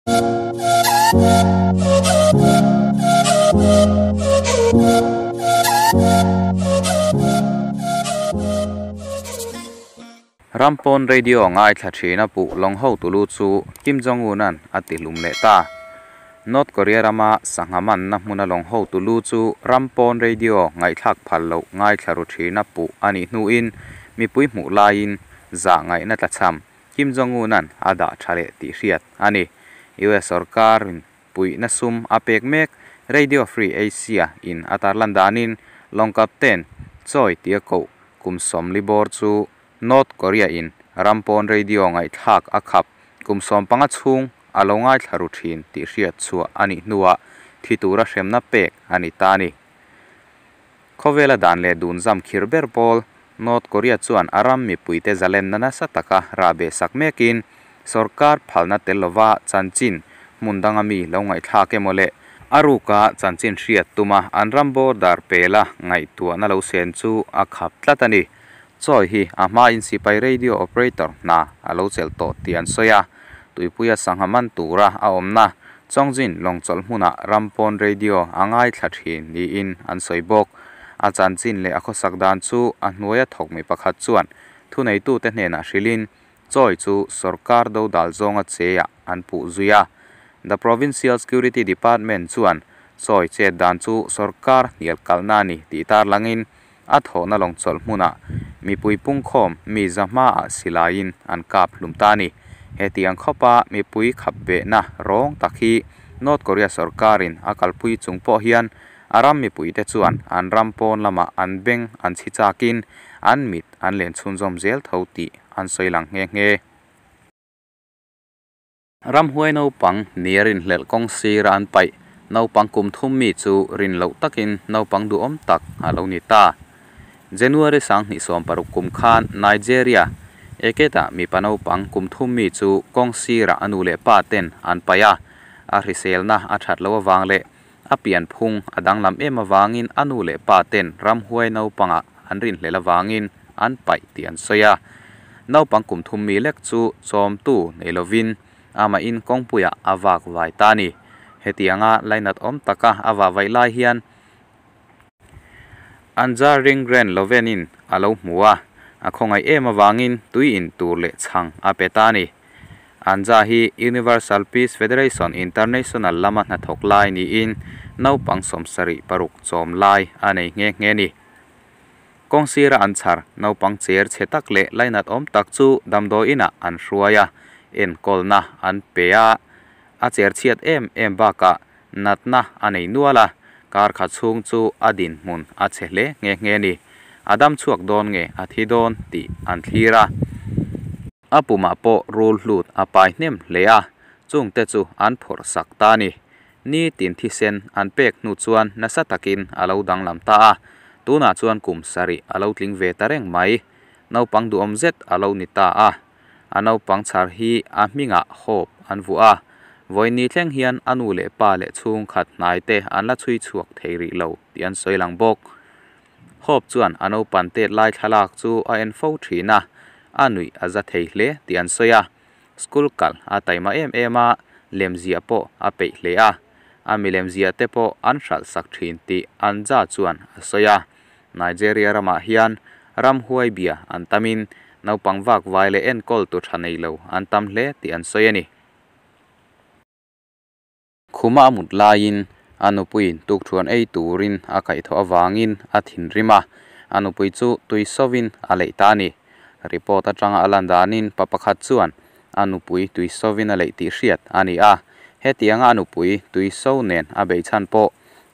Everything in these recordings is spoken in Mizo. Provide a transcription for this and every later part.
Rampawn Radio ngaithla thina puh lawng hotu lu chu Kim Jong-un-a'n a tihlum leh ta. North Korea rama sangha manna hmuna lawng hotu lu chu Rampawn Radio ngaihthlak phal loh ngaithla ru thina puh a nih hnuin mipui hmuh laiin zah ngaihna tlachham Kim Jong-un-a'n a dah tha leh tih hriat a ni. US sorkarin puihna sum a pek mek Radio Free Asia in a tarlan danin lawng captain Choi tia koh kum 40 bawr chu North Korea in Rampawn Radio ngaihthlak a khap kum 15 chhung a lo ngaithla ru thin tih hriat chhuah a nih hnuah thi tura hremna pek a ni ta a ni. Khawvela dan leh dun zam khir ber pawl North Korea chuan a ram mipuite zalenna nasa taka rahbeh sak mekin sarkar phalna tel lova chanchin hmun danga mi lo ngaihthlak emaw leh a ruka chanchin hriat tuma an ram border pela ngaihtuahna lo sen chu a khap tlat a ni. Choi hi a hma in sipai radio operator hna a lo chel tawh tih an sawi a, tuipuia sangha man tura a awmna Chongjin lawng chawlh hmuna Rampawn Radio a ngaithla thin niin an sawi bawk. A chanchin leh a khawsak dan chu a hnuaia thawk mi pakhat chuan thuneitute hnenah hrilhin Choi chu sarkar do dal zawnga cheah an puh zui a. The Provincial Security Department chuan Choi chet dan chu sarkar hnial kalna a ni tih tarlangin a thawhna lawng chawlh hmuna mipui pungkhawm mi za hmaah silaiin an kap hlum ta a ni. Hetiang khawpa mipui khap behna rawng tak hi North Korea sarkarin a kalpui chung pawh hian a ram mipuite chuan an ram pawn lamah an beng an chhi chakin an mit an len chhunzawm zel tho tih an sawi lang nghe nghe. Ramhuai naupang nia rinhlelh kawng sira an paih naupang kum 3 mi chu rin loh takin naupang duhawm tak a lo ni ta. January 2016 kum khan Nigeria Eketa mipa naupang kum 3 mi chu kawng sira a nu leh pa ten an paih a, a hriselna a that lo awang leh a pian phung a danglam em awangin a nu leh pa ten ramhuai naupanga an rinhlelh awangin an paih tih an sawi a. Naupang kum 3 mi lek chu chawmtu nei lovin ama in kawngpuia a vak vai ta ni. Hetianga lainat awm taka a va vai lai hian Anja Ringgren Lovenin a lo hmu a, a khawngaih em awangin tui in tur leh chhang a pe ta ni. Anja hi Universal Peace Federation International lama hnathawk lai niin naupang 76 chawm lai a nei nghe nghe ni. Kawng sira an chhar naupang cher chhe tak leh lainat awm tak chu damdawiinah an hruai a, enkawlna an pe a, a cher chhiat em em bakah natna a nei nual a, kar khat chhung chu a din hmun a che hle nghe nghe ni. A dam chhuak dawn nge a thi dawn tih an thlir a. A pumah pawh rul hlut a pai hnem hle a, chungte chu an phawrh sak ta ni. Ni tin thi sen an pek hnu chuan nasa takin a lo danglam ta a, tunah chuan kum 7 a lo tling ve ta reng mai. Naupang duhawm zet a lo ni ta a. A naupang chhar hi a hmingah Hope an vuah a, vawi ni thleng hian a nu leh pa leh chhung khat hnai te an la chhui chhuak thei rih lo tih an sawi lang bawk. Hope chuan a naupan tet lai thlalak chu a en fo thin a, a nuih a za thei hle tih an sawi a. School kal a taima em em a, lemzia pawh a peih hle a, a mi lemzia te pawh an hralh sak thin tih Anja chuan a sawi a. Nigeria ramah hian ramhuai bia an tamin naupang vak vai leh enkawl tu tha nei lo an tam hle tih an sawi a ni. Khuma a mut laiin a nupuiin tukthuan ei turin a kaihthawh awangin a thinrim a, a nupui chu tui sovin a leih ta a ni. Report atanga a lan danin pa pakhat chuan a nupui tui sovin a leih tih hriat a ni a, hetianga a nupui tui so nen a bei chhan pawh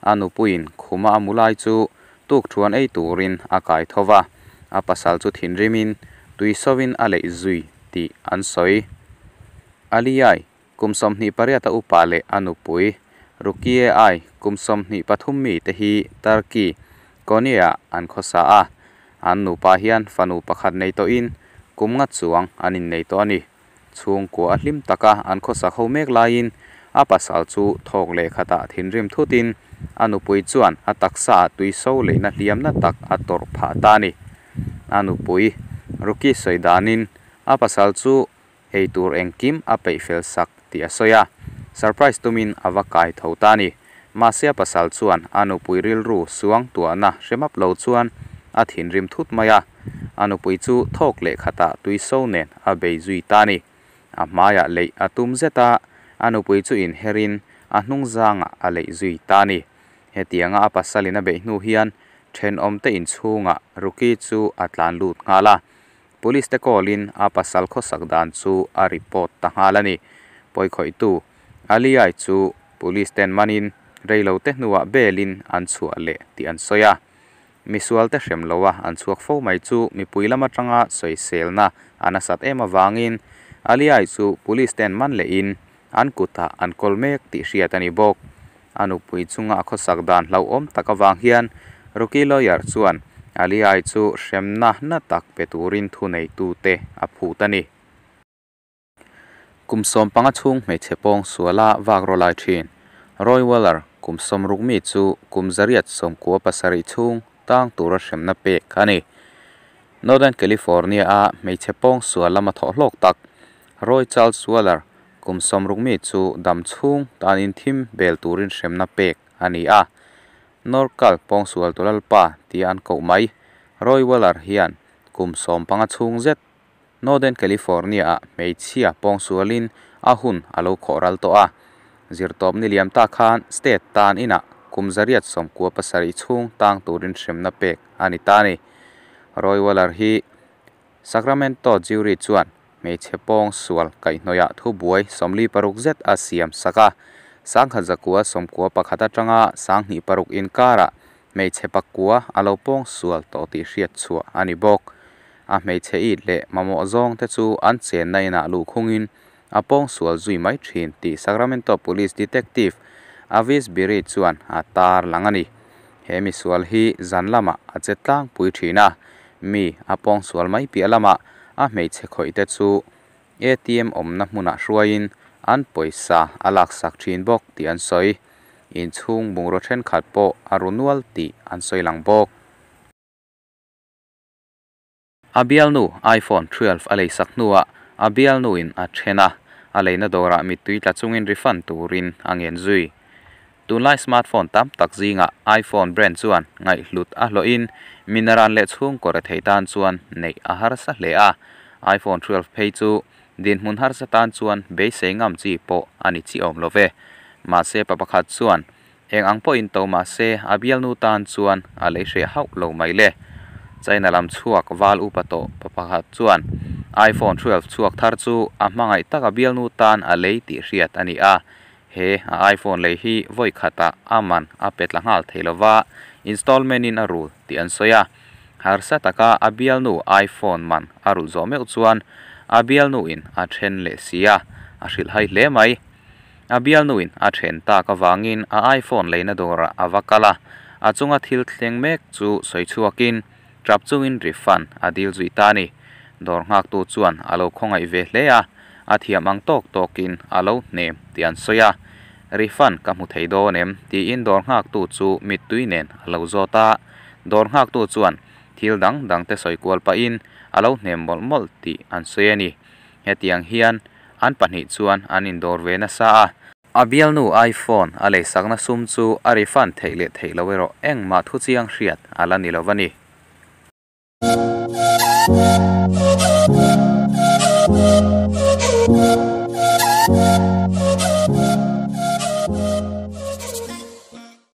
a nupuiin khuma a mu lai chu tukthuan ei turin a kaithowa, a pasal chu thinrimin tui sovin a leih zui tih an sawi. Aliai kum 28 a upa leh a nupui Rukie ai kum 23 mi te hi Turkey Konya an khawsa a, an nupa hian fanu pakhat nei tawhin kum nga chuang an innei tawh a ni. Chhungkua a hlim taka an khawsak ho mek laiin a pasal chu thawk leh khatah thinrim thutin a nupui chuan a taksa ah tui so leihna hliamna tak a tawrh phah ta a ni. A nupui Ruki sawi danin a pasal chu ei tur engkim a peih fel sak tih a sawi a. Surprise tumin a va kai tho ta a ni. Mahse a pasal chuan a nupui rilru suang tuahna hre map lo chuan a thinrim thut mai a, a nupui chu thawk leh khatah tui so nen a bei zui ta a ni. A hmaiah leih a tum zet a, a nupui chu inherin a hnung zangah a leih zui ta a ni. Hetianga a pasalin a beih hnu hian thenawmte inchhungah Ruki chu a tlan lut nghal a. Police te call-in a pasal khawsak dan chu a report ta nghal a ni. Pawikhawihtu Aliai chu Police ten manin reilo te hnuah bail-in an chhuah leh tih an sawi a. Misual te hrem loa an chhuak fo mai chu mipui lam atanga sawiselna a nasat em avangin Aliai chu Police ten man lehin an kutah an kawl mek tih hriat a ni bawk. A nupui chunga a khawsak dan hlauhawm tak avang hian Rookie Lawyer chuan Aliai chu hremna na tak pe turin thuneitute a phut a ni. Kum 15 chhung hmeichhe pawng suala vak rawh lai thin Roy Weller kum 60 mi chu kum 197 chhung tang tura hremna pek a ni. Northern California-a hmeichhe pawng sual lama thawh hlawk tak Roy Charles Weller kum 60 mi chu dam chhung tanin thim bel turin hremna pek a ni a. NorCal pawngsual tu lalpa tia an koh mai Roy Weller hian kum 15 chhung zet Northern California-ah hmeichhia pawngsualin a hun a lo khawh ral tawh a. Zirtawp ni liam ta khan state tan inah kum 197 chhung tang turin hremna pek a ni ta a ni. Roy Weller hi Sacramento jury chuan hmeichhe pawngsual kaihhnawihah thubuai 46 zet a siam sak a. 1991 atanga 2006 inkarah hmeichhe pakua a lo pawngsual tawh tih hriat chhuah a ni bawk. A hmeichhe it leh mamawh zawng te chu an chenna inah luhkhungin a pawngsual zui mai thin tih Sacramento Police Detective Avis Biri chuan a tar lang a ni. He misual hi zan lamah a che tlangpui thin a, mi a pawngsual mai piah lamah a hmeichhe khawih te chu ATM awmna hmunah hruaiin an pawisa a laksak thin bawk tih an sawi. Inchhung bungraw thenkhat pawh a ru nual tih an sawi lang bawk. A bialnu iPhone 12 a leisak hnuah a bialnuin a then a, a leina dawrah mittui tla chungin refund turin a ngen zui. Tunlai smartphone tam tak zingah iPhone brand chuan ngaihhlut a hlawhin minaran leh chhungkaw rethei tan chuan neih a harsa hle a. iPhone 12 phei chu dinhmun harsa tan chuan beisei ngam chi pawh a ni chi awm lo ve. Mahse pa pakhat chuan eng ang pawhin to mahse a bialnu tan chuan a lei hreh hauh lo mai le. China lam chhuak val upa tawh pa pakhat chuan iPhone 12 chhuak thar chu a hmangaih tak a bialnu tan a lei tih hriat a ni a. He a iPhone lei hi vawi khatah a man a pe tla nghal thei lova, installment in a rul tih an sawi a. Harsa taka a bialnu iPhone man a rulh zawh meuh chuan a bialnu in a then leh si a, a hrilh hai hle mai. A bialnu in a then tak avangin a iPhone leina dawrah a va kal a, a chunga thil thleng mek chu sawi chhuakin tap chungin refund a dil zui ta a ni. Dawr nghaktu chuan a lo khawngaih ve hle a, a thiam ang tawk tawkin a lo hnem tih an sawi a. Refund ka hmu thei dawn em tiin dawr nghaktu chu mittui nen a lo zawt a. Dawr nghaktu chuan thil dang dang te sawi kual pahin a lo hnem mawlh mawlh tih an sawi a ni. Hetiang hian an pahnih chuan an indawr ve nasa a. A bialnu iPhone a leisakna sum chu a refund theih leh theih loh erawh engmah thu chiang hriat a la ni lo a ni.